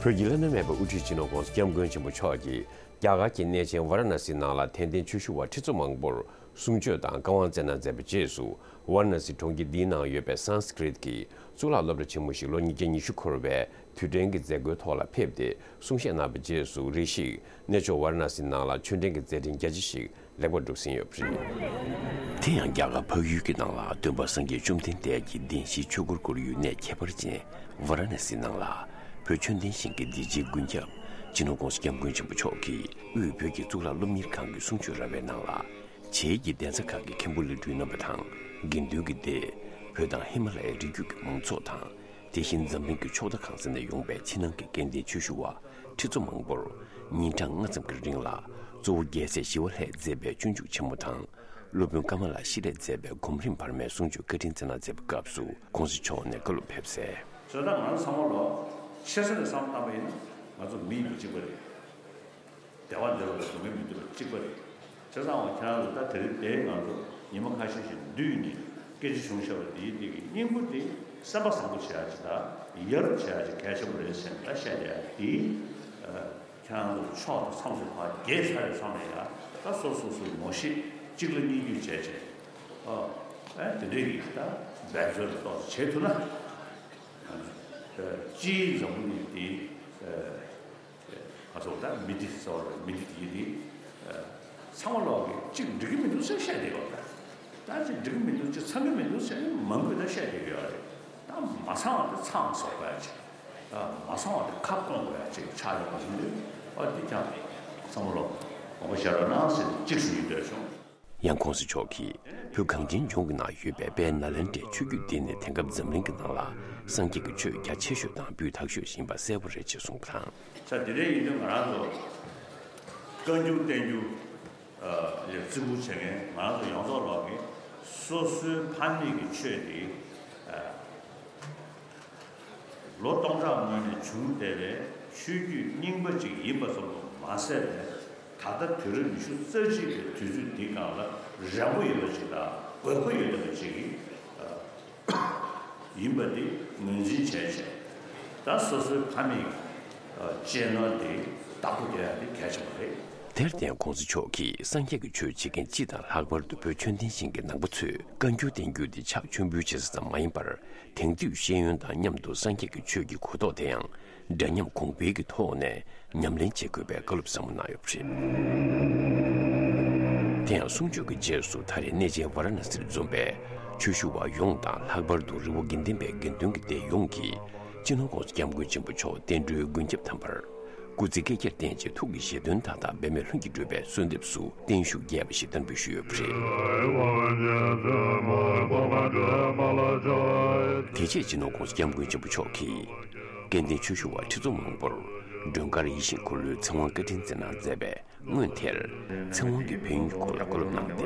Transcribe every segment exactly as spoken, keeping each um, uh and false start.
བོད་ཀྱི་བླ་ན་མེད་པའི་དབུ་ཁྲིད་སྤྱི་ནོར་༸གོང་ས་༸སྐྱབས་མགོན་ཆེན་པོ་མཆོག་གིས་རྒྱ་གར་གྱི་གནས་ཆེན་ཝཱ་ར་ཎ་སིའི་ནང་ལ་དད་ལྡན་ཆོས་ཞུ་བ་ཁྲི་ཚོ་མང་པོར་གསུང་ཆོས་དང་བཀའ་དབང་སྩལ་གནང་མཛད་པའི་རྗེས་སུ། ཝཱ་ར་ཎ་སི་གྲོང་ཁྱེར་འདིའི་ནང་ཡོད་པའི་སཾ་སྐྲྀཏ་ཀྱི་གཙུག་ལག་སློབ་གྲྭ་ཆེན་མོ་ཞིག་ལོ་ཉིས་བརྒྱ་ཉི་ཤུ་འཁོར་བའི་དུས་དྲན་གྱི་མཛད་སྒོའི་ཐོག་ལ་ཕེབས་ཏེ་གསུང་བཤད་གནང་བའི་རྗེས་སུ། རེ་ཞིག་གནས་མཆོག་ཝཱ་ར་ཎ་སིའི་ནང་ལ་ཆོས་འབྲེལ་གྱི་མཛད་འཕྲིན་རྒྱ་ཆེ་ཞིག་ལེགས་པར་གྲུབ་ཟིན་ཡོད་པ་རེད། དེ་ཡང་རྒྱ་གར་འཕགས་ཡུལ་གྱི་ནང་ལ་སྟོན་པ་སངས་རྒྱས་བཅོམ་ལྡན་འདས་ཀྱི་བདེན་བཞིའི་ཆོས་སྐུར་བསྐོར་ཡུལ་གནས་ཁྱད་པར་ཅན་ཝཱ་ར་ཎ་སིའི་ནང་ལ། བོད་ཆོས་ལྡན་ཞིང་གི་སྡེ་སྤྱིའི་མགོན་སྐྱབས་སྤྱི་ནོར་༸གོང་ས་༸སྐྱབས་མགོན་ཆེན་པོ་མཆོག་གིས་དབུས་བོད་ཀྱི་གཙུག་ལག་སློབ་གཉེར་ཁང་གི་གསུང་ཆོས་ར་བའི་ནང་ལ། བྱེས་ཀྱི་གདན་ས་ཁག་གི་མཁན་པོ་ལས་འགུལ་རྣམ་པ་དང་། དགེ་འདུན་གྱི་སྡེ། བོད་དང་ཧི་མ་ལ་ཡའི་རི་རྒྱུད་ཀྱི་མང་ཚོགས་དང་། དེ་བཞིན་འཛམ་གླིང་གི་ཕྱོགས་མཐའ་གང་ས་ནས་ཡོང་པའི་ཕྱི་ནང་གི་སྐལ་ལྡན་ཆོས་ཞུ་བ་ཁྲི་ཚོ་མང་པོར་ཉིན་གྲངས་ལྔ་ཙམ་གྱི་རིང་ལ་གཙོ་བོ་རྒྱལ་སྲས་ཞི་བ་ལྷས་མཛད་པའི་སྤྱོད་འཇུག་ཆེན་མོ་དང་། སློབ་དཔོན་ཀ་མ་ལ་ཤཱི་ལས་མཛད་པའི་སྒོམ་རིམ་བར་མའི་གསུང་ཆོས་བཀའ་དྲིན་སྩལ་གནང་མཛད་པའི་སྐབས་སུ་༸གོང་ས་མཆོག་ནས་བཀའ་སློབ་ཕེབས་གསལ། བྱས་ཙང་ང་ཚང་མ་ལོ་ཆེ་ས་ནས་བསམ་བཏང་པ་ཡིན་ན་ང་ཚོ་མི་ཡིན་པ་གཅིག་པ་རེད། བདེ་བ་འདོད་པ་ལ་སྡུག་བསྔལ་མི་འདོད་པ་གཅིག་པ་རེད། བྱས་ཙང་ང་ཁྱེད་རང་ཚོ་ད་དེ་རིང་འདིར་ང་ཚོ་ཉི་མ་ཁ་ཤས་ཤིག་འདུས་ནས་སྐད་ཆ་བྱུང་བཞག་པ་འདིའི་སྟེང་གི་སྙིང་པོ་དེ་སེམས་པ་བཟང་པོ་བྱེད་ཡག་ཅིག་དང་ཡ་རབས་བྱེད་ཡག་ཅིག་གལ་ཆེན་པོ་རེད་ཟེར་ནས་ད་བཤད་བསྡད་ཡག་དེ། ཁྱེད་རང་ཚོ་ཕྱོགས་དང་མཚམས་སུ་ཕར་རྒྱས་ཚར་བའི་མཚམས་ལ་ཡ་ད་སོ་སོ་སོའི་ངོ་ཤེས་གཅིག་ལ་གཉིས་བརྒྱུད་བྱས་བྱས། ཨ་ཨེ་དེ་འདྲའི་གི་ད་འབད་རྩོལ་ཏོག་ཙམ་བྱེད་ཐུབ་ན། སྤྱིའི་འཛམ་བུ་གླིང་འདི་ཨ་ང་ཚོ་ད་མི་འདི་ཟེར་བ་རེད། མི་འདི་དེ་འདི་ཚང་མ་ལོག་གི་གཅིག་འགྲིག་གི་མི་འདུག་ཟེར་བཤད་བསྡད་ཡོད་རེད། ད་གཅིག་འགྲིག་གི་མི་འདུག་གཅིག་ཚང་གི་མི་འདུག་ཟེར་མང་པོས་ད་བཤད་བསྡད་ཡོད་རེད། ད་མ་ཚང་བ་དེ་ཚང་བཟོ་དགོས་ཡ་ཅིག་ཨ་མ་ཚང་བ་དེ་ཁ་སྐོང་དགོས་ཡ་ཅིག་ཆགས་ཡོད་པ་ཡིན་དུས། ཨ་འདི་ཀྱང་ཚང་མ་ལོག་དགོངས་པ་བཞེས་རོགས་གནང་ཟེར་ནས་གཅིག་ཞུ་ཡི་འདོད་བྱུང་། ཡང་༸གོང་ས་མཆོག་གིས་བོད་གངས་ཅན་ལྗོངས་ཀྱི་ནང་ཡོད་པའི་དཔལ་ནཱ་ལེནྡྲའི་ཆོས་བརྒྱུད་འདི་ནི་དེང་སྐབས་འཛམ་གླིང་གི་ནང་ལ་སངས་རྒྱས་ཀྱི་ཆོས་རྒྱ་ཆེ་ཤོས་དང་སྤུས་དག་ཤོས་ཡིན་པ་གསལ་པོ་རེད་ཅེས་གསུངས་པ་དང་། ས་དེ་འདྲ་ཡིན་དུས་ང་རང་ཚོ་བཀའ་འགྱུར་བསྟན་འགྱུར་ལ་བརྩི་བཀུར་བྱེད་མཁན་ང་རང་ཚོ་ཡོངས་རྫོགས་ལོག་གིས་སོ་སོའི་ཕ་མེས་ཀྱི་ཆོས་འདི། ལོ་སྟོང་ཕྲག་སྔོན་ནས་བྱུང་བསྡད་པའི་ཆོས་བརྒྱུད་རྙིང་པ་ཅིག་ཡིན་པ་ཙམ་དུ་མ་ཟད་པའི། ད་ལྟ་དུས་རབས་ཉི་ཤུ་རྩ་གཅིག་པའི་དུས་ཚོད་འདི་སྒང་ལ་རན་པོ་ཡོད་པ་ཅིག་དང་དགོས་མཁོ་ཡོད་བསྡད་པ་ཅིག་ཡིན་པ་འདི་ངོས་འཛིན་བྱས་བྱས། ད་སོ་སོའི་ཕ་མེས་ཀྱི་གཅེས་ནོར་འདི་བདག་པོ་རྒྱག་ཡ་འདི་གལ་ཆེན་པོ་རེད། དེར་བརྟེན་༸གོང་ས་མཆོག་གིས་སངས་རྒྱས་ཀྱི་ཆོས་བྱེད་མཁན་སྤྱི་དང་ལྷག་པར་དུ་བོད་ཆོས་ལྡན་ཞིང་གི་ནང་པ་ཚོས་བཀའ་འགྱུར་བསྟན་འགྱུར་འདི་ཕྱག་མཆོད་འབུལ་བྱེད་ས་ཙམ་མ་ཡིན་པར། དེང་དུས་ཤེས་ཡོན་དང་མཉམ་དུ་སངས་རྒྱས་ཀྱི་ཆོས་ཀྱི་གོ་རྟོགས་དེ་ཡང་འདྲ་མཉམ་གོང་འཕེལ་གྱི་ཐོག་ནས་ཉམས་ལེན་བྱེད་དགོས་པའི་བཀའ་སློབ་ཟབ་མོ་གནང་ཡོད་པ་རེད། དེ་ཡང་གསུང་ཆོས་ཀྱི་རྗེས་སུ་ད་རེས་གནས་ཆེན་ཝཱ་ར་ཎ་སིར་འཛོམས་པའི་ཆོས་ཞུ་བ་ཡོངས་དང་ལྷག་པར་དུ་རི་བོ་དགེ་ལྡན་པའི་དགེ་འདུན་གྱི་སྡེ་ཡོངས་ཀྱིས་སྤྱི་ནོར་༸གོང་ས་༸སྐྱབས་མགོན་ཆེན་པོ་མཆོག་བསྟན་འགྲོའི་མགོན་སྐྱབས་དམ་པར་སྐུ་ཚེ་བསྐལ་བརྒྱར་བརྟན་ཅིང་ཐུགས་ཀྱི་བཞེད་དོན་མཐའ་དག་འབད་མེད་ལྷུན་གྱིས་འགྲུབ་པའི་གསོལ་འདེབས་སུ་བརྟན་བཞུགས་རྒྱས་པ་ཞིག་བསྟར་འབུལ་ཞུས་ཡོད་པ་རེད། དེ་རྗེས་སྤྱི་ནོར་༸གོང་ས་༸སྐྱབས་མགོན་ཆེན་པོ་མཆོག་གིས་སྐལ་ལྡན་ཆོས་ཞུ་བ་ཁྲི་ཚོ་མང་པོར་མགྲོན་ཁར་ཡིད་བཞིན་འཁོར་ལོའི་ཚེ་དབང་བཀའ་དྲིན་སྩལ་གནང་མཛད་པའི་སྔོན་དེར་ཚེ་དབང་གི་ཕན་ཡོན་སྐོར་ལ་བཀའ་སློབ་གནང་སྟེ།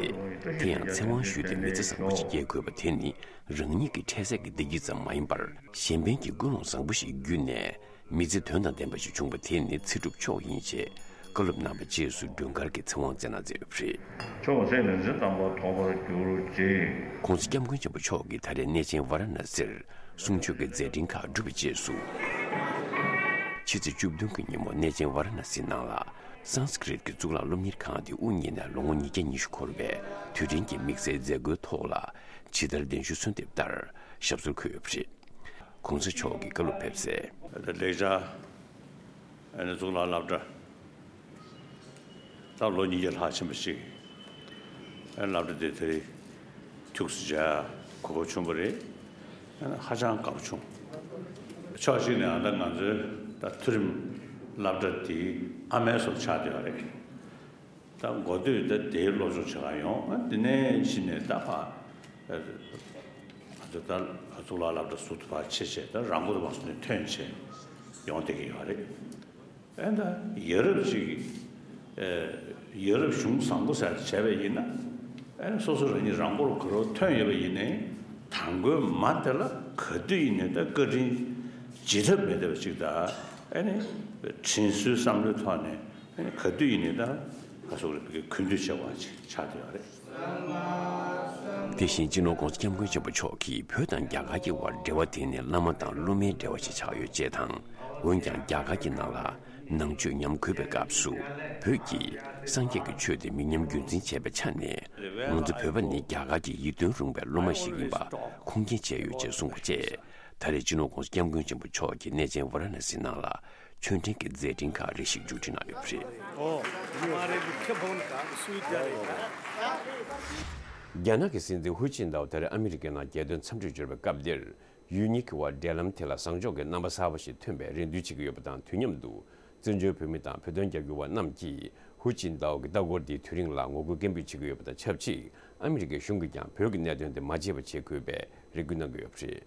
དེ་ཡང་ཚེ་དབང་ཞུས་ཏེ་མི་ཚེ་བཟང་པོ་ཞིག་སྐྱེལ་དགོས་པ་དེ་ནི་རང་ཉིད་ཀྱི་འཕྲལ་སེལ་གྱི་བདེ་སྐྱིད་ཙམ་མ་ཡིན་པར་གཞན་ཕན་གྱི་ཀུན་སློང་བཟང་པོ་ཞིག་བརྒྱུད་ནས། མི་ཚེ་དོན་དང་ལྡན་པ་ཞིག་བྱུང་བ་དེ་ནི་ཚེ་སྒྲུབ་མཆོག་ཡིན་ཞེས་བཀའ་སློབ་གནང་བའི་རྗེས་སུ་མགྲོན་ཁར་གྱི་ཚེ་དབང་སྩལ་གནང་མཛད་ཡོད་པ་རེད། མཆོག་ཚེ་ནི་འཛིན་དམ་པ་ཐོབ་པར་གྱུར་ཅིག ༸གོང་ས་༸སྐྱབས་མགོན་ཆེན་པོ་མཆོག་གིས་ད་རེས་གནས་ཆེན་ཝཱ་ར་ཎ་སིར་གསུང་ཆོས་ཀྱི་མཛད་འཕྲིན་ཁག་གྲུབ་པའི་རྗེས་སུ། ཕྱི་ཚེས་བཅུ་བདུན་གྱི་ཉིན་མོ་གནས་ཆེན་ཝཱ་ར་ཎ་སིའི་ནང་ལ་སཾ་སྐྲྀཏ་ཀྱི་གཙུག་ལག་སློབ་གཉེར་ཁང་དེ་དབུ་བརྙེས་ནས་ལོ་ངོ་ཉིས་བརྒྱ་ཉི་ཤུ་འཁོར་བའི་དུས་དྲན་གྱི་དམིགས་བསལ་མཛད་སྒོའི་ཐོག་ལ་ཇི་ལྟར་གདན་ཞུ་གསོལ་འདེབས་ལྟར་ཞབས་སོར་འཁོད་ཡོད་པ་རེད། ༸གོང་ས་མཆོག་གིས་བཀའ་སློབ་ཕེབས་སའི། ད་ལེགས་སྦྱར་གཙུག་ལག་སློབ་གྲྭ་ད་ལོ་ཉིས་བརྒྱ་ལྷག་ཕྱིན་པ་ཞིག་སློབ་གྲྭ་དེ་དེ་རིང་ཐུགས་སུ་འཇགས་གོ་སྐབས་བྱུང་བ་རེད། ཧ་ཅང་དགའ་པོ་བྱུང་། ཕྱོགས་གཅིག་ནས་ད་ང་ཚོའི་ད་མཐོ་རིམ་སློབ་གྲྭ་དེའི་ཨ་མའི་བཟོ་ཆགས་བསྡད་པ་རེད། ད་འགོ་སྟོད་ད་དེའི་སློབ་སྦྱོང་བྱེད་ག་ཡོང་། དེ་ནས་ཕྱིན་ནས་ད་ཕ་ང་ཚོ་ད་གཙུག་ལག་སློབ་གྲྭ་ཟུར་དུ་ཕར་ཕྱེ་བྱས་ད་རང་མགོ་ལ་མ་སོང་ནས་ཐོན་བྱས་ཡོང་བསྡད་ཀྱི་ཡོད་རེད། ཨེ་ད་ཡ་རབས་ཅིག་ཨེ་ཡ་རབས་གཞུང་བཟང་པོ་ཟེར་བྱས་པ་ཡིན་ན་ཨེ་སོ་སོ་རང་ཉིད་རང་མགོ་ལ་ག་རེ་ཐོན་ཡོད་པ་ཡིན་ནའི་དང་པོའི་མ་དེ་ལ་ག་དུས་ཡིན་ནའི་ད་བཀའ་དྲིན་བརྗེད་ཐབས་མེད་བསྡད་པ་ཅིག་དང་ཨེ་ནི་དྲིན་གཟོའི་བསམ་བློའི་ཐོག་ནས། ག་དུས་ཡིན་ནའི་ད་ག་སོགས་རེད་པའི་གུས་འདུད་བྱེད་དགོས་པ་ཅིག་ཆགས་བསྡད་ཡོད་རེད། དེ་བཞིན་སྤྱི་ནོར་༸གོང་ས་༸སྐྱབས་མགོན་ཆེན་པོ་མཆོག་གིས་བོད་དང་རྒྱ་གར་གྱི་དབར་འབྲེལ་བ་དེ་ནི་བླ་མ་དང་སློབ་མའི་འབྲེལ་བ་ཞིག་ཆགས་ཡོད་ཅེས་དང་། འོན་ཀྱང་རྒྱ་གར་གྱི་ནང་ལ་ནང་ཆོས་ཉམས་རྒུད་པའི་སྐབས་སུ། བོད་ཀྱིས་སངས་རྒྱས་ཀྱི་ཆོས་དེ་མི་ཉམས་རྒྱུན་འཛིན་བྱས་པའི་ཆ་ནས། ང་ཚོ་བོད་པ་ནི་རྒྱ་གར་གྱི་ཡིད་རྟོན་རུང་བའི་སློབ་མ་ཞིག་ཡིན་པ་ཁུངས་སྐྱེལ་བྱས་ཡོད་ཅེས་གསུངས་པ་བཅས། ད་རེས་སྤྱི་ནོར་༸གོང་ས་༸སྐྱབས་མགོན་ཆེན་པོ་མཆོག་གིས་གནས་ཆེན་ཝཱ་ར་ཎ་སིའི་ནང་ལ་ཆོས་འབྲེལ་གྱི་མཛད་འཕྲིན་ཁག་རེ་ཞིག་མཇུག་སྒྲིལ་གནང་ཡོད་པ་རེད། རྒྱ་ནག་གི་སྲིད་འཛིན་ཧུའུ་ཅིན་ཏའོ་ད་རེས་ཨ་མི་རི་ཀའི་ནང་རྒྱལ་དོན་འཚམས་འདྲིར་འབྱོར་བའི་སྐབས་འདིར། ཡུལ་གཉིས་ཀྱི་དབར་འབྲེལ་ལམ་དེ་ལ་བཟང་ཕྱོགས་ཀྱི་རྣམ་པ་གསར་པ་ཞིག་ཐོན་པའི་རེ་འདུན་བྱེད་ཀྱི་ཡོད་པ་དང་། དུས་མཉམ་དུ། བཙན་བྱོལ་བོད་མི་དང་བོད་དོན་རྒྱབ་སྐྱོར་བ་རྣམས་ཀྱིས་ཧུའུ་ཅིན་ཏའོ་གི་ལྟ་སྐོར་འདིའི་དུས་རིང་ལ་ངོ་རྒོལ་སྐད་འབོད་བྱེད་ཀྱི་ཡོད་པ་དང་ཆབས་ཅིག་ཨ་མི་རི་ཀའི་གཞུང་གིས་ཀྱང་བོད་ཀྱི་གནད་དོན་དེ་མ་བརྗེད་པ་བྱེད་དགོས་པའི་རེ་སྐུལ་གནང་གི་ཡོད་པ་རེད།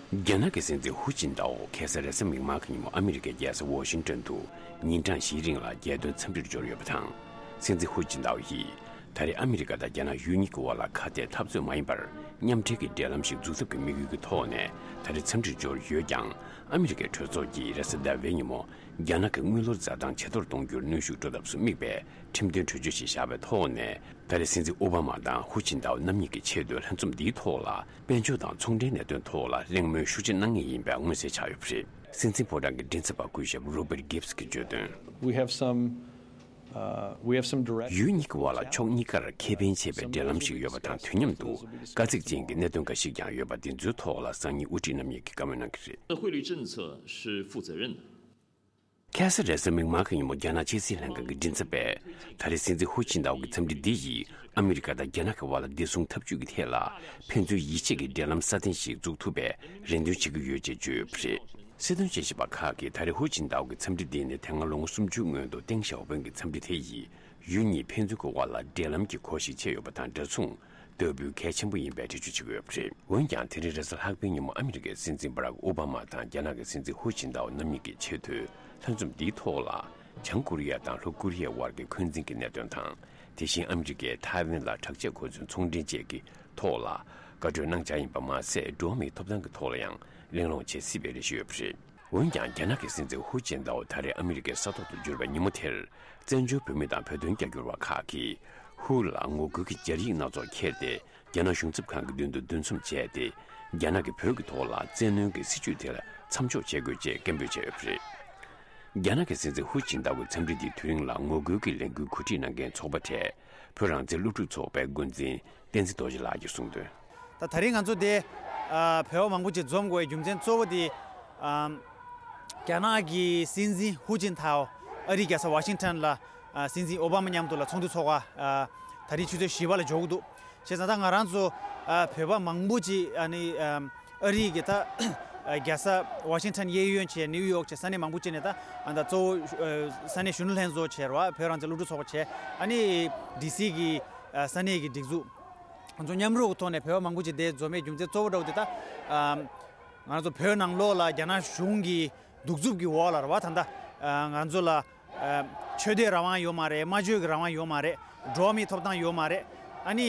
རྒྱ་ནག་གི་སྲིད་འཛིན་ཧུའུ་ཅིན་ཏའོ་ཁ་སང་རེས་གཟའ་མིག་དམར་གྱི་ཉིན་མོ་ཨ་མི་རི་ཀའི་རྒྱལ་ས་ཝ་ཤིང་ཏོན་དུ་ཉིན་གྲངས་བཞིའི་རིང་ལ་རྒྱལ་དོན་འཚམས་འདྲིར་འབྱོར་ཡོད་པ་དང་། སྲིད་འཛིན་ཧུའུ་ཅིན་ཏའོ་ཡིས་ད་རེས་ཨ་མི་རི་ཀ་དང་རྒྱ་ནག་ཡུལ་གཉིས་ཀྱི་དབར་ལ་ཁ་གཏད་འཐབ་རྩོད་མ་ཡིན་པར་མཉམ་འབྲེལ་གྱི་འབྲེལ་ལམ་ཞིག་འཛུགས་ཐབས་ཀྱི་དམིགས་ཡུལ་གྱི་ཐོག་ནས་ད་རེས་འཚམས་འདྲིར་འབྱོར་ཡོད་ཀྱང་། ཨ་མི་རི་ཀའི་གྲོས་ཚོགས་ཀྱིས་རེས་གཟའ་ཟླ་བའི་ཉིན་མོ་རྒྱ་ནག་གི་དངུལ་ལོར་འཛའ་ཐང་ཇེ་མཐོར་གཏོང་རྒྱུར་གནོན་ཤུགས་སྤྲོད་ཐབས་སུ་དམིགས་པའི་ཁྲིམས་དོན་གྲོས་ཆོད་ཞིག་བཞག་པའི་ཐོག་ནས། ད་རེས་སྲིད་འཛིན་ཨོ་བྷ་མ་དང་ཧུའུ་ཅིན་ཏའོ་རྣམ་གཉིས་ཀྱི་ཆེད་དུ་ལྷན་འཛོམས་འདིའི་ཐོག་ལ། དཔལ་འབྱོར་དང་ཚོང་འབྲེལ་གནད་དོན་ཐོག་ལ་གླེང་མོལ་ཤུགས་ཆེ་གནང་ངེས་ཡིན་པའི་མངོན་གསལ་ཆགས་ཡོད་པ་རེད། སྲིད་འཛིན་ཕོ་བྲང་གི་མགྲིན་ཚབ་པ་སྐུ་ཞབས་Robert Gibbs་གྱིས་བརྗོད་དོན། We have some, uh, we have some direct ཡུལ་གཉིས་ཀྱི་དབར་ལ་ཕྱོགས་གཉིས་ཀར་ཁེ་ཕན་བྱེད་པའི་འབྲེལ་ལམ་ཞིག་ཡོད་པ་དང་། དུས་མཉམ་དུ་དཀའ་ཚེགས་ཅན་གྱི་གནད་དོན་འགའ་ཞིག་ཀྱང་ཡོད་པ། འདི་ཚོའི་ཐོག་ལ་སང་ཉིན་དབུ་ཁྲིད་རྣམ་གཉིས་ཀྱིས་བཀའ་མོལ་གནང་གི་རེད། 的汇率政策是负责任的。 ཁ་སང་རེས་གཟའ་མིག་དམར་གྱི་ཉིན་མོ་རྒྱ་ནག་ཕྱི་སྲིད་ལྷན་ཁང་གི་མགྲིན་ཚབ་པས། ད་རེས་སྲིད་འཛིན་ཧུའུ་ཅིན་ཏའོ་གི་འཚམས་འདྲི་འདི་ཡིས་ཨ་མི་རི་ཀ་དང་རྒྱ་ནག་གི་དབར་ལ་བདེ་སྲུང་འཐབ་ཇུས་ཀྱི་ཐད་ལ་ཕན་ཚུན་ཡིད་ཆེས་ཀྱི་འབྲེལ་ལམ་སྲ་བརྟན་ཞིག་འཛུགས་ཐུབ་པའི་རེ་འདུན་བྱེད་ཀྱི་ཡོད་ཅེས་བརྗོད་ཡོད་པ་རེད། སྲིད་དོན་དཔྱད་ཞིབ་པ་ཁག་གིས་ད་རེས་ཧུའུ་ཅིན་ཏའོ་གི་འཚམས་འདྲི་འདི་ནི་དེ་སྔ་ལོ་ངོ་སུམ་ཅུའི་སྔོན་དུ་ཏེང་ཞའོ་ཕིང་གི་འཚམས་འདྲི་དེ་ཡིས་ཡུལ་གཉིས་ཕན་ཚུན་གྱི་དབར་ལ་འབྲེལ་ལམ་གྱི་སྒོ་ཞིག་ཕྱེ་ཡོད་པ་དང་། འདྲ་མཚུངས་ལྟ་བུའི་གལ་ཆེན་པོ་ཡིན་པའི་འགྲེལ་བརྗོད་བྱེད་ཀྱི་ཡོད་པ་རེད། འོན་ཀྱང་། དེ་རིང་རེས་གཟའ་ལྷག་པའི་ཉིན་མོ་ཨ་མི་རི་ཀའི་སྲིད་འཛིན་བྷ་རག་ཨོ་བྷ་མ་དང་རྒྱ་ནག་གི་སྲིད་འཛིན་ཧུའུ་ཅིན་ཏའོ་རྣམ་གཉིས་ཀྱི་ཆེས་མཐོའི་ལྷན་འཛོམས་འདིའི་ཐོག་ལ། བྱང་ཀོ་རི་ཡ་དང་ལྷོ་ཀོ་རི་ཡའི་དབར་གྱི་འཁོན་འཛིན་གྱི་གནད་དོན་དང་། དེ་བཞིན་ཨ་མི་རི་ཀས་ཐའེ་ཝན་ལ་དྲག་ཆས་གོ་མཚོན་ཚོང་འབྲེལ་བཅས་ཀྱི་ཐོག་ལ་བཀའ་གྲོས་གནང་འཆར་ཡིན་པ་མ་ཟད། འགྲོ་བ་མིའི་ཐོབ་ཐང་གི་ཐོག་ལ་ཡང་གླེང་སློང་བྱེད་སྲིད་པའི་རེ་ཞུ་ཡོད་པ་རེད། འོན་ཀྱང་། རྒྱ་ནག་གི་སྲིད་འཛིན་ཧུའུ་ཅིན་ཏའོ་ད་རེས་ཨ་མི་རི་ཀའི་ས་ཐོག་ཏུ་འབྱོར་བའི་ཉིན་མོ་དེར། བཙན་བྱོལ་བོད་མི་དང་བོད་དོན་རྒྱབ་སྐྱོར་བ་ཁག་གིས་ཧུའུ་ལ་ངོ་རྒོལ་གྱི་སྦྱར་ཡིག་སྣ་ཚོགས་འཁྱེར་ཏེ། རྒྱ་ནག་གཞུང་ཚབ་ཁང་གི་མདུན་དུ་འདུ་འཛོམས་བྱས་ཏེ། རྒྱ་ནག་གིས་བོད་ཀྱི་ཐོག་ལ་བཙན་གནོན་གྱི་སྲིད་བྱུས་དེ་ལ་མཚམས་འཇོག་བྱེད་དགོས་ཅེས་སྐད་འབོད་བྱས་ཡོད་པ་རེད། རྒྱ་ནག་གི་སྲིད་འཛིན་ཧུའུ་ཅིན་ཏའོ་གི་འཚམས་འདྲི་འདིའི་དུས་རིང་ལ་ངོ་རྒོལ་གྱི་ལས་འགུལ་གོ་སྒྲིག་གནང་མཁན་ཚོགས་པ་དེ། བོད་རང་བཙན་སློབ་ཕྲུག་ཚོགས་པའི་འགོ་འཛིན་བསྟན་འཛིན་རྡོ་རྗེ་ལགས་ཀྱིས་གསུངས་དོན། ད་ད་རིང་ང་ཚོ་འདི་ཨ་བོད་པ་མང་པོ་ཅིག་འཛོམས་དགོས་པའི་རྒྱུ་མཚན་གཙོ་བོ་དེ་ཨམ་རྒྱ་ནག་གི་སྲིད་འཛིན་ཧུའུ་ཅིན་ཐའོ་ཨ་རིའི་རྒྱལ་ས་ཝ་ཤིང་ཊོན་ལ་ཨ་སྲིད་འཛིན་ཨོ་བྷ་མ་མཉམ་དུ་ལ་ཚོགས་འདུ་ཚོགས་པ་ཨ་ད་རིང་ཆུ་ཚོད་བཞི་པ་ལ་འབྱོར་གྱི་འདུག་བྱས་ཙང་ད་ང་རང་ཚོ་ཨ་བོད་པ་མང་པོ་ཅིག་ཨ་ནི་ཨམ་ཨ་རིའི་གི་ད་ཨ་རྒྱལ་ས་ཝ་ཤིང་ཊོན་གཡས་གཡོན་བྱས། ནིའུ་ཡོག་བྱས། ས་གནས་མང་པོ་ཅིག་ནས་ད་ཨ་ད་གཙོ་བོ་ཨ་ས་གནས་གཞོན་ནུ་ལྷན་ཚོགས་བྱས་རེད་བ། བོད་རང་བཙན་སློབ་ཕྲུག་ཚོགས་པ་བྱས། ཨ་ནི་ཌི་སི་གི་ཨ་ས་གནས་ཀྱི་སྒྲིག་འཛུགས། ང་ཚོ་མཉམ་རུབ་ཀྱི་ཐོག་ནས་བོད་པ་མང་པོ་ཅིག་འདིར་འཛོམས་པའི་རྒྱུ་མཚན་གཙོ་བོ་འདྲ་བོ་དེ་ད་ཨམ་ང་ཚོ་བོད་ནང་ལོགས་ལ་རྒྱ་ནག་གཞུང་གི་གདུག་རྩུབ་ཀྱི་འོག་ལ་རེད་བ། ད་ལྟ་ཨ་ང་ཚོ་ལ་ཨ་ཆོས་དད་རང་དབང་ཡོད་མ་རེད། སྨྲ་བརྗོད་ཀྱི་རང་དབང་ཡོད་མ་རེད། འགྲོ་བ་མིའི་ཐོབ་ཐང་ཡོད་མ་རེད། ཨ་ནི་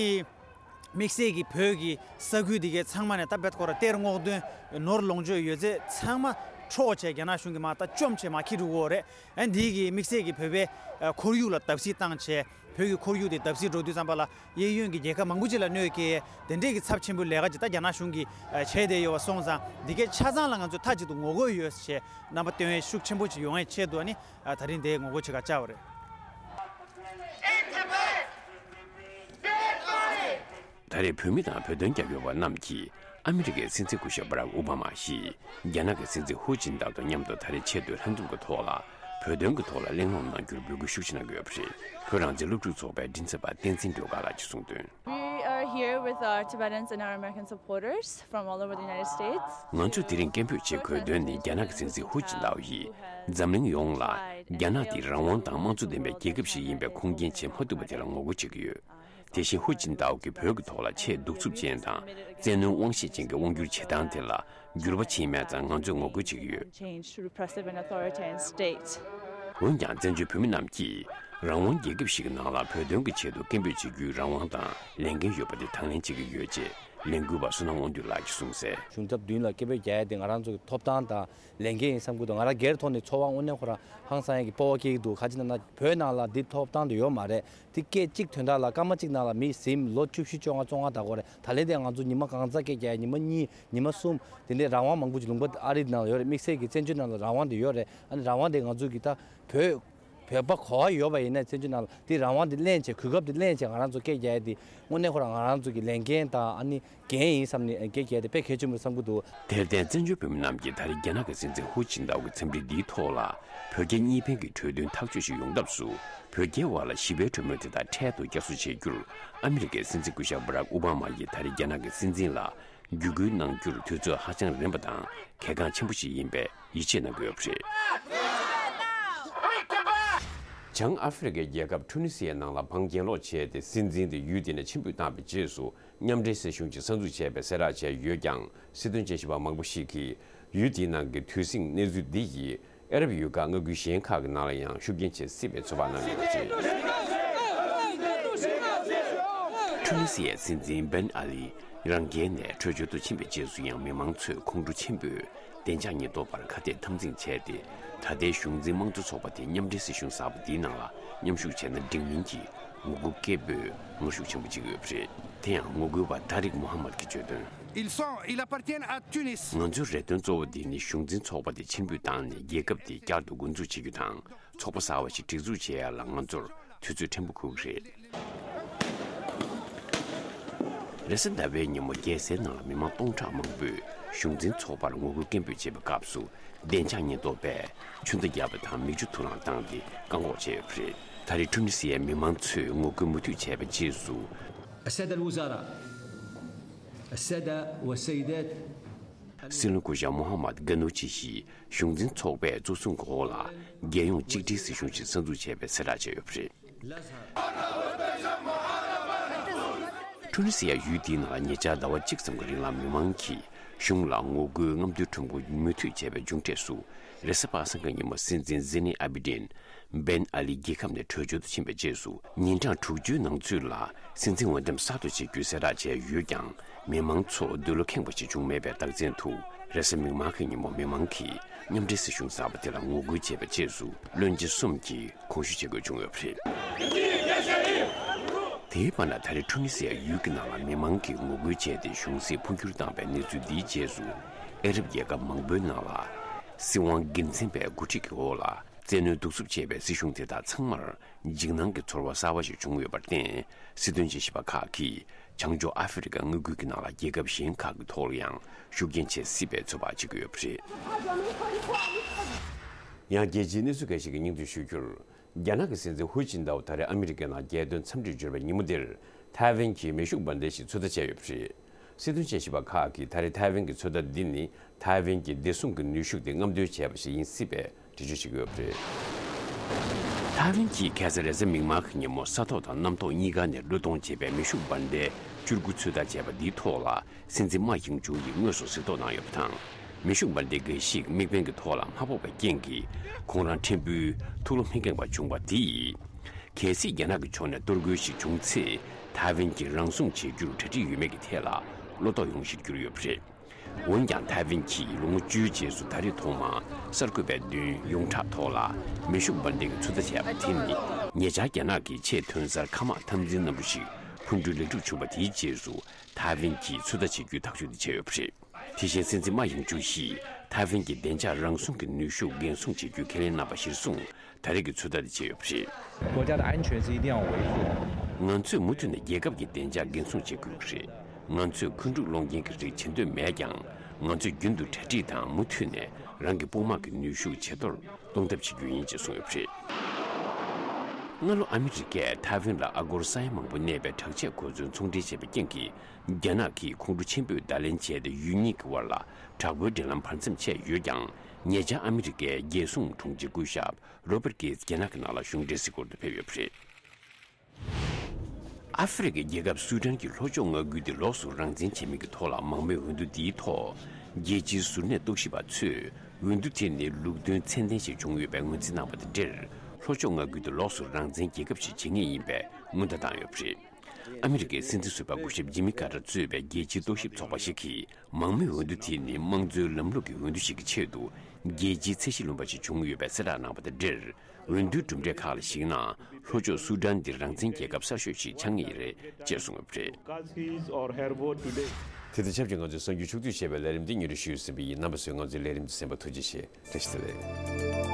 དམིགས་བསལ་གྱི་བོད་ཀྱི་ས་ཁུལ་འདི་གའི་ཚང་མ་ནས་ད་རྦད་ཁོ་ར་གཏེར་སྔོག་འདོན་ནོར་ལོངས་སྤྱོད་ཡོད་ཚད་ཚང་མ་འཕྲོག་བྱས་རྒྱ་ནག་གཞུང་གིས་མར་ད་བཅོམ་བྱས་མར་འཁྱེར་འགྲོ་གི་ཡོད་རེད། ཨ་འདི་གི་དམིགས་བསལ་གྱི་བོད་པའི་ཨ་ཁོར་ཡུག་ལ་བརྡབ་གསིག་བཏང་བྱས། བོད་ཀྱི་ཁོར་ཡུག་དེ་བརྡབ་གསིག་འགྲོ་དུས་ཙམ་པ་ལ་གཡས་གཡོན་གྱི་རྒྱལ་ཁབ་མང་པོ་ཅིག་ལ་གནོད་སྐྱེལ་དེ་འདྲས་ཀྱི་ཚབས་ཆེན་པོའི་ལས་ཀ་ཅིག་ད་རྒྱ་ནག་གཞུང་གིས་བྱས་བསྡད་ཡོད་པ་སོང་ཙང་། འདི་གའི་ཆ་ཚང་ལ་ང་ཚོས་མཐའ་གཅིག་ཏུ་ངོ་རྒོལ་ཡོད་ཅེས་རྣམ་པ་སྟོན་ཡས་ཤུགས་ཆེན་པོ་ཅིག་ཡོང་ཡས་ཆེད་དུ། ཨ་ནི་ད་རིང་འདིར་ངོ་རྒོལ་བྱེད་གར་བཅར་བ་རེད། ད་རེས་བོད་མི་དང་བོད་དོན་རྒྱབ་སྐྱོར་བ་རྣམས་ཀྱིས་ཨ་མི་རི་ཀའི་སྲིད་འཛིན་སྐུ་ཞབས་བྷ་རག་ཨོ་བྷ་མ་ཡིས་རྒྱ་ནག་གི་སྲིད་འཛིན་ཧུའུ་ཅིན་ཏའོ་དང་མཉམ་དུ་ད་རེས་ཆེས་མཐོའི་ལྷན་འཛོམས་ཀྱི་ཐོག་ལ་བོད་དོན་གྱི་ཐོག་ལ་གླེང་སློང་གནང་རྒྱུར་འབོད་སྐུལ་ཤུགས་ཆེ་གནང་གི་ཡོད་པ་རེད། བོད་རང་བཙན་སློབ་ཕྲུག་ཚོགས་པའི་མགྲིན་ཚབ་པ་བསྟན་འཛིན་སྒྲོལ་དཀར་ལགས་ཀྱིས་གསུངས་དོན། We are here with our Tibetans and our American supporters from all over the United States. ང་ཚོ་དེ་རིང་སྐད་འབོད་བྱེད་དགོས་དོན་ནི། རྒྱ་ནག་གི་སྲིད་འཛིན་ཧུའུ་ཅིན་ཏའོ་ཡིས་འཛམ་གླིང་ཡོངས་ལ་རྒྱ་ནག་འདི་རང་དབང་དང་དམངས་གཙོ་ལྡན་པའི་རྒྱལ་ཁབ་ཞིག་ཡིན་པའི་ཁུངས་སྐྱེལ་བྱེད་མ་ཐུབ་པ་དེ་ལ་ངོ་རྒོལ་བྱེད་ཀྱི་ཡོད། དེ་བཞིན་ཧུའུ་ཅིན་ཏའོ་གིས་བོད་ཀྱི་ཐོག་ལ་ཆེས་གདུག་རྩུབ་ཅན་དང་བཙན་གནོན་དབང་ཤེད་ཅན་གྱི་དབང་སྒྱུར་བྱེད་སྟངས་དེ་ལ་འགྱུར་བ་ཕྱིན་མེད་ཙང་ང་ཚོས་ངོ་རྒོལ་བྱེད་ཀྱི་ཡོད། Change to repressive and authoritarian state. འོན་ཀྱང་། བཙན་བྱོལ་བོད་མི་རྣམས་ཀྱིས་རང་དབང་རྒྱལ་ཁབ་ཞིག་གི་ནང་ལ་བོད་དོན་གྱི་ཆེད་དུ་སྐད་འབོད་བྱེད་རྒྱུའི་རང་དབང་དང་ལས་འགན་ཡོད་པ་དེ་དང་ལེན་བྱེད་ཀྱི་ཡོད་ཅེས་ ལས་འགུལ་བ་བསོད་ནམས་དབང་འདུས་ལགས་ཀྱིས་གསུངས་གསལ། གཞུང་ཚབ་མདུན་ལ་སྐད་འབོད་རྒྱག་ཡ་དེ་ང་རང་ཚོ་གི་ཐོབ་ཐང་དང་ལས་འགན་ཡིན་བསམ་གྱི་འདུག་ང་རང་སྒེར་ཐོག་ནས་ཚོར་བ་དངོས་གནས་ཁོ་རང་ཧང་སང་ཡ་གི་སྤོབས་པ་སྐྱེ་གི་འདུག་ག་ཅི་ན་ན་བོད་ནང་ལ་འདི་ཐོབ་ཐང་དེ་ཡོད་མ་རེད། དེ་སྐད་གཅིག་དོན་དག་ལ་སྐར་མ་གཅིག་ནང་ལ་མི་ཟིན། ལོ་བཅུ་བཞི་བཅོ་ལྔ་བཅོ་ལྔ་ད་གོ་རེད། ད་ལན་དེ་ང་ཚོ་ཉི་མ་གང་ཚ་སྐད་རྒྱག་ཡ། ཉི་མ་གཉིས་ཉི་མ་གསུམ་དེ་འདྲའི་རང་དབང་མང་པོ་ཅིག་ལུང་པ་ཨ་རི་ནང་ལ་ཡོད་རེད། དམིགས་བསལ་གྱི་བཙན་བྱོལ་ནང་ལ་རང་དབང་དེ་ཡོད་རེད། ཨ་ནི་རང་དབང་དེ་ང་ཚོ་གི་ད་བོད་བོད་པ་གོ་བ་ཡོད་པ་ཡིན་ན་བཙན་བྱོལ་ནང་ལ་དེ་རང་དབང་དེ་ལེན་བྱས། གོ་སྐབས་དེ་ལེན་བྱས་ང་རང་ཚོ་སྐད་རྒྱག་ཡ་དེ་དངོས་གནས་ཁོ་རང་ང་རང་ཚོ་གི་ལས་འགན་དང་ཨ་ནི་འགན་ཡིན་བསམ་ནས་སྐད་རྒྱག་ཡ་དེ་དཔེ་གལ་ཆེན་པོ་རེད་བསམ་གྱི་འདུག་དེར་བརྟེན་བཙན་བྱོལ་བོད་མི་རྣམས་ཀྱིས་ད་རེས་རྒྱ་ནག་གི་སྲིད་འཛིན་ཧུའུ་ཅིན་ཐའོ་གི་འཚམས་འདྲི་འདིའི་ཐོག་ལ་བོད་རྒྱའི་གཉིས་ཕན་གྱི་གྲོས་མཐུན་ཐག་གཅོད་ཞིག་ཡོང་ཐབས་སུ་བོད་རྒྱའི་དབར་ལ་ཞི་བའི་གྲོས་མོལ་དེ་དག་འཕྲལ་དུ་བསྐྱར་གསོ་བྱེད་རྒྱུར་ཨ་མི་རི་ཀའི་སྲིད་འཛིན་སྐུ་ཞབས་སྦ་རག་ཨོ་བྷ་མ་ཡིས་ད་རེས་རྒྱ་ནག་གི་སྲིད་འཛིན་ལ་བརྒྱུད་སྐུལ་གནང་རྒྱུར་དུས་ཚོད་ཧ་ཅང་རིང་པ་དང་གལ་འགངས་ཆེན་པོ་ཞིག་ཡིན་པའི་ཡིད་ཆེས་གནང་གི་ཡོད་པ་རེད། བྱང་ཨ་ཧྥེ་རི་ཁའི་རྒྱལ་ཁབ་ཁྲུ་ནི་སི་ཡའི་ནང་ལ་འབངས་གྱེན་ལོག་བྱས་ཏེ་སྲིད་འཛིན་དེ་ཡུལ་དེ་ནས་ཕྱིར་འབུད་བཏང་བའི་རྗེས་སུ་མཉམ་འབྲེལ་སྲིད་གཞུང་ཅིག་གསར་འཛུགས་བྱས་པའི་གསལ་བསྒྲགས་བྱས་ཡོད་ཀྱང་། སྲིད་དོན་དཔྱད་ཞིབ་པ་མང་པོ་ཞིག་གིས་ཡུལ་དེའི་ནང་གི་དུས་ཟིང་གནས་ཚུལ་འདི་ཡིས་ཨ་རབ་ཡུལ་ཁག་མངའ་ཁུལ་གཞན་ཁག་གི་ནང་ལ་ཡང་ཤུགས་རྐྱེན་ཆེ་སྲིད་པའི་ཚོད་དཔག་གནང་ཡོད་པ་རེད། ཁྲུ་ནི་སི་ཡའི་སྲིད་འཛིན་བན་ཨ་ལི་རང་རྒྱལ་ནས་བྲོས་བྱོལ་དུ་ཕྱིན་པའི་རྗེས་སུ་ཡང་མི་མང་ཚོས་ཁོང་ཁྲོ་ཆེན་པོས་བདེ་འཇགས་ཉེན་རྟོག་པར་ཁ་གཏད་འཐབ་འཛིང་བྱས་ཏེ། ད་ལྟའི་གཞུང་འཛིན་དམངས་གཙོ་ཚོགས་པ་དེ་མཉམ་འབྲེལ་སྲིད་གཞུང་གསར་པ་འདིའི་ནང་ལ་མཉམ་ཞུགས་བྱས་ན་འགྲིག་མིན་གྱི་ངོ་རྒོལ་སྐད་འབོད་ངར་ཤུགས་ཆེན་པོ་བྱེད་ཀྱི་ཡོད་པ་རེད། དེ་ཡང་ངོ་རྒོལ་བ་ཏཱ་རིག་མོ་ཧ་མད་ཀྱིས་བརྗོད་དོན། Ils sont, ils appartiennent à Tunis. ང་ཚོའི་རེ་འདུན་གཙོ་བོ་འདི་ནི་གཞུང་འཛིན་ཚོགས་པ་དེ་ཕྱིར་འབུད་བཏང་ནས་རྒྱལ་ཁབ་དེ་བསྐྱར་དུ་འགོ་འཛུགས་བྱེད་རྒྱུ་དང་། ཚོགས་པ་གསར་བ་ཞིག་སྒྲིག་འཛུགས་བྱེད་ཡ་ལ་ང་ཚོར་དུས་ཚོད་ཕྲན་བུ་འཁོར་གྱི་རེད། རེས་གཟའ་ཟླ་བའི་ཉིན་མོ་རྒྱལ་སའི་ནང་ལ་མི་མང་སྟོང་ཕྲག་མང་པོས་གཞུང་འཛིན་ཚོགས་པར་ངོ་རྒོལ་སྐད་འབོད་བྱེད་པའི་སྐབས་སུ། བདེ་འཇགས་ཉེན་རྟོག་པས་ཆུ་མདའ་བརྒྱབ་པ་དང་མིག་ཆུ་དུག་རླངས་བཏང་སྟེ་བཀག་འགོག་བྱས་ཡོད་པ་རེད། ད་རེས་ཁྲུ་ནི་སི་ཡའི་མི་མང་ཚོས་ངོ་རྒོལ་མུ་མཐུད་བྱས་པའི་རྗེས་སུ། السادة الوزراء، السادة والسيدات، སྲིད་བློན་སྐུ་ཞབས་མོ་ཧ་མད་ག་ནུ་ཆི་ཡིས་གཞུང་འཛིན་ཚོགས་པའི་གཙོ་བཟུང་གི་འོག་ལ་རྒྱལ་ཡོངས་གཅིག་སྒྲིལ་སྲིད་གཞུང་ཞིག་གསར་འཛུགས་བྱས་པའི་གསལ་བསྒྲགས་བྱས་ཡོད་པ་རེད། ཁྲུ་ནི་སི་ཡ་ཡུལ་འདིའི་ནང་ལ་ཉེ་ཆར་ཟླ་བ་གཅིག་ཙམ་གྱི་རིང་ལ་མི་མང་གིས་གཞུང་ལ་ངོ་རྒོལ་རྔམ་སྟོན་ཁྲོམ་སྐོར་མུ་མཐུད་བྱས་པའི་མཇུག་འབྲས་སུ། རེས་གཟའ་པ་སངས་ཀྱི་ཉིན་མོ་སྲིད་འཛིན་ཟི་ནི་ཨ་བི་ཏིན་བན་ཨ་ལི་རྒྱལ་ཁབ་ནས་བྲོས་བྱོལ་དུ་ཕྱིན་པའི་རྗེས་སུ། ཉིན་གྲངས་དྲུག་ཅུའི་ནང་ཚུད་ལ་སྲིད་འཛིན་འོས་འདེམས་གསར་དུ་བྱེད་རྒྱུའི་གསལ་བསྒྲགས་བྱས་ཡོད་ཀྱང་། མི་མང་ཚོ་འདོད་བློ་ཁེངས་པ་ཞིག་བྱུང་མེད་པའི་རྟགས་མཚན་དུ། རེས་གཟའ་མིག་དམར་གྱི་ཉིན་མོ་མི་མང་གིས་མཉམ་འབྲེལ་སྲིད་གཞུང་གསར་པ་དེ་ལ་ངོ་རྒོལ་བྱས་པའི་རྗེས་སུ། བློན་ཆེན་གསུམ་གྱིས་དགོངས་ཞུ་བྱེད་དགོས་བྱུང་ཡོད་པ་རེད། དེའི་བར་ན། ད་རེས་ཁྲུ་ནི་སི་ཡ་ཡུལ་གྱི་ནང་ལ་མི་མང་གིས་ངོ་རྒོལ་བྱས་ཏེ་གཞུང་སྲིད་འཕོ་འགྱུར་བཏང་བའི་གནས་ཚུལ་འདིའི་རྗེས་སུ། ཨ་རབ་རྒྱལ་ཁབ་མང་པོའི་ནང་ལ་སྲིད་དབང་དགེ་མཚན་པའི་འགོ་ཁྲིད་ཀྱི་འོག་ལ། བཙན་གནོན་གདུག་རྩུབ་བྱས་པའི་སྲིད་གཞུང་དེ་དག་ཚང་མར་འཇིགས་སྣང་གི་ཚོར་བ་གསར་བ་ཞིག་བྱུང་ཡོད་པར་བརྟེན། སྲིད་དོན་དཔྱད་ཞིབ་པ་ཁག་གིས་བྱང་ཕྱོགས་ཨ་ཧྥེ་རི་ཁ་མངའ་ཁུལ་གྱི་ནང་ལ་རྒྱལ་ཁབ་གཞན་ཁག་གི་ཐོག་ལ་ཡང་ཤུགས་རྐྱེན་བྱེད་སྲིད་པའི་ཚོད་དཔག་བྱེད་ཀྱི་ཡོད་པ་རེད། ཡང་རྒྱལ་སྤྱིའི་གནས་ཚུལ་ཁག་ཞིག་གི་སྙིང་བསྡུས་ཞུ་རྒྱུར། རྒྱ་ནག་གི་སྲིད་འཛིན་ཧུའུ་ཅིན་ཐའོ་ད་རེས་ཨ་མི་རི་ཀའི་ནང་རྒྱལ་དོན་འཚམས་འདྲིར་འབྱོར་བའི་ཉིན་མོ་འདིར། ཐའེ་ཝན་གྱི་མེ་ཤུགས་འབར་མདེལ་ཞིག་ཚོད་ལྟ་བྱས་ཡོད་པ་རེད། སྲིད་དོན་དཔྱད་ཞིབ་པ་ཁག་གིས་ད་རེས་ཐའེ་ཝན་གྱི་ཚོད་ལྟ་འདི་ནི་ཐའེ་ཝན་གྱི་བདེ་སྲུང་གི་ནུས་ཤུགས་དེ་རྔམ་སྟོན་བྱས་པ་ཞིག་ཡིན་སྲིད་པའི་འགྲེལ་བརྗོད་བྱེད་ཀྱི་ཡོད་པ་རེད། ཐའེ་ཝན་གྱིས་ཁ་སང་རེས་གཟའ་མིག་དམར་གྱི་ཉིན་མོ་ས་ཐོག་དང་གནམ་ཐོག་གཉིས་ཀ་ནས་བློས་གཏོང་བྱས་པའི་མེ་ཤུགས་འབར་མདེལ་བཅུ་དགུ་ཚོད་ལྟ་བྱས་པ་འདིའི་ཐོག་ལ། སྲིད་འཛིན་མཱ་ཡིང་ཅུའུ་ཡིས་དངོས་སུ་གཟིགས་རྟོག་གནང་ཡོད་པ་དང་། མེ་ཤུགས་འབར་མདེལ་འགའ་ཞིག་དམིགས་འབེན་གྱི་ཐོག་ལ་མ་ཕོག་པའི་རྐྱེན་གྱིས། ཁོང་རང་ཕྲན་བུ་ཐུགས་བློ་མི་འགེངས་པ་བྱུང་བ་དེ་ཡིས། གལ་སྲིད་རྒྱ་ནག་གི་ཕྱོགས་ནས་གཏོར་རྒོལ་ཞིག་བྱུང་ཚེ། ཐའེ་ཝན་གྱིས་རང་སྲུང་བྱེད་རྒྱུར་གྲ་སྒྲིག་ཡོད་མེད་ཀྱི་ཐད་ལ་བློ་དོགས་ཡོང་གཞིར་གྱུར་ཡོད་པ་རེད། འོན་ཀྱང་། ཐའེ་ཝན་གྱིས་ལོ་ངོ་བཅུའི་རྗེས་སུ་ད་རེས་ཐོག་མར་གསར་འགོད་པའི་མདུན་ཡོངས་གྲགས་ཐོག་ལ་མེ་ཤུགས་འབར་མདེལ་གྱི་ཚོད་ལྟ་བྱས་པ་དེ་ནི། ཉེ་ཆར་རྒྱ་ནག་གིས་ཆེས་ཐོན་གསར་མཁའ་དམག་འཐབ་འཛིང་གནམ་གྲུ་ཞིག་འཕུར་འགྲུལ་ལེགས་གྲུབ་བྱུང་བ་དེའི་རྗེས་སུ། ཐའེ་ཝན་གྱིས་ཚོད་ལྟ་བྱེད་རྒྱུའི་ཐག་གཅོད་དེ་བྱས་ཡོད་པ་རེད། དེ་བཞིན་སྲིད་འཛིན་མཱ་ཡིང་ཅུའུ་ཡིས་ཐའེ་ཝན་གྱི་བདེ་འཇགས་རང་སྲུང་གི་ནུས་ཤུགས་འགན་སྲུང་བྱེད་རྒྱུའི་ཁས་ལེན་གནང་བ་གཞིར་བཟུང་། ད་རེས་ཀྱི་ཚོད་ལྟ་དེ་བྱས་ཡོད་པ་རེད། 国家的安全是一定要维护的。 ང་ཚོས་མུ་མཐུད་ནས་རྒྱལ་ཁབ་ཀྱི་བདེ་འཇགས་འགན་སྲུང་བྱེད་དགོས་ཀྱི་རེད། ང་ཚོས་འཁོན་འཁྲུག་སློང་མཁན་གྱི་རིགས་བྱེད་འདོད་མེད་ཀྱང་། ང་ཚོས་རྒྱུན་དུ་གྲ་སྒྲིག་དང་མུ་མཐུད་ནས་རང་གི་དཔུང་དམག་གི་ནུས་ཤུགས་ཇེ་མཐོར་གཏོང་ཐབས་བྱེད་རྒྱུ་ཡིན་ཅེས་གསུངས་ཡོད་པ་རེད། སྔ་ལོ་ཨ་མི་རི་ཀས་ཐའེ་ཝན་ལ་ཨ་སྒོར་ས་ཡ་མང་པོ་གནས་པའི་དྲག་ཆས་གོ་མཚོན་ཚོང་འབྲེལ་བྱས་པའི་རྐྱེན་གྱིས། རྒྱ་ནག་གིས་ཁོང་ཁྲོ་ཆེན་པོས་བརྡ་ལན་བྱས་ཏེ། ཡུལ་གཉིས་ཀྱི་དབར་ལ་དྲག་པོའི་འབྲེལ་ལམ་བར་མཚམས་ཆད་ཡོད་ཀྱང་། ཉེ་ཆར་ཨ་མི་རི་ཀའི་རྒྱལ་སྲུང་དྲུང་ཆེ་སྐུ་ཞབས་རོ་པར་ཀེ་ཊི་རྒྱ་ནག་གི་ནང་ལ་གཞུང་འབྲེལ་གཟིགས་སྐོར་དུ་ཕེབས་ཡོད་པ་རེད། ཨ་ཧྥེ་རི་ཁའི་རྒྱལ་ཁབ་སུའུ་ཏན་གྱི་ལྷོ་ཕྱོགས་མངའ་ཁུལ་དེ་ལོགས་སུ་རང་བཙན་བྱེད་མིན་གྱི་ཐོག་ལ་མང་མོས་འོས་བསྡུ་འདིའི་ཐོག་རྒྱལ་སྤྱིའི་གཟུར་གནས་རྟོག་ཞིབ་པ་ཚོས། འོས་བསྡུ་དེ་ནི་ལུགས་མཐུན་ཚད་ལྡན་ཞིག་བྱུང་ཡོད་པའི་ངོས་འཛིན་གནང་བ་དང་འབྲེལ། ལྷོ་ཕྱོགས་མངའ་ཁུལ་དེ་ལོགས་སུ་རང་བཙན་རྒྱལ་ཁབ་ཞིག་བྱེད་ངེས་ཡིན་པའི་སྔོན་བརྡ་བཏང་ཡོད་པ་རེད། ཨ་མི་རི་ཀའི་སྲིད་འཛིན་ཟུར་པ་སྐུ་ཞབས་ཇི་མི་ཀར་ཊར་གཙོས་པའི་རྒྱལ་སྤྱིའི་རྟོག་ཞིབ་ཚོགས་པ་ཞིག་གིས། མང་མོས་འོས་བསྡུ་དེ་ནི་དམངས་གཙོའི་ལམ་ལུགས་ཀྱི་འོས་བསྡུ་ཞིག་གི་ཆེད་དུ། རྒྱལ་སྤྱིའི་ཚད་གཞི་ལོན་པ་ཞིག་བྱུང་ཡོད་པའི་གསལ་བསྒྲགས་གནང་བ་དང་འབྲེལ། འོས་བསྡུའི་གྲུབ་འབྲས་ཁག་ལ་གཞིགས་ན། ལྷོ་ཕྱོགས་སུ་ཌན་འདི་རང་བཙན་རྒྱལ་ཁབ་གསར་ཤོས་ཤིག་ཆགས་ངེས་རེད་ཅེས་གསུངས་ཡོད་པ་རེད། Cast his or her vote today. དེ་དང་ཆབས་ཅིག་ང་ཚོའི་གསར་འགྱུར་ཕྱོགས་བསྡུས་ཞེས་པའི་ལས་རིམ་འདི་སྙན་སྒྲོན་ཞུས་ཟིན་པ་ཡིན། རྣམ་པ་ཚོས་ང་ཚོའི་ལས་རིམ་འདི་གསན་པར་ཐུགས་རྗེ་ཆེ། བཀྲ་ཤིས་བདེ་ལེགས།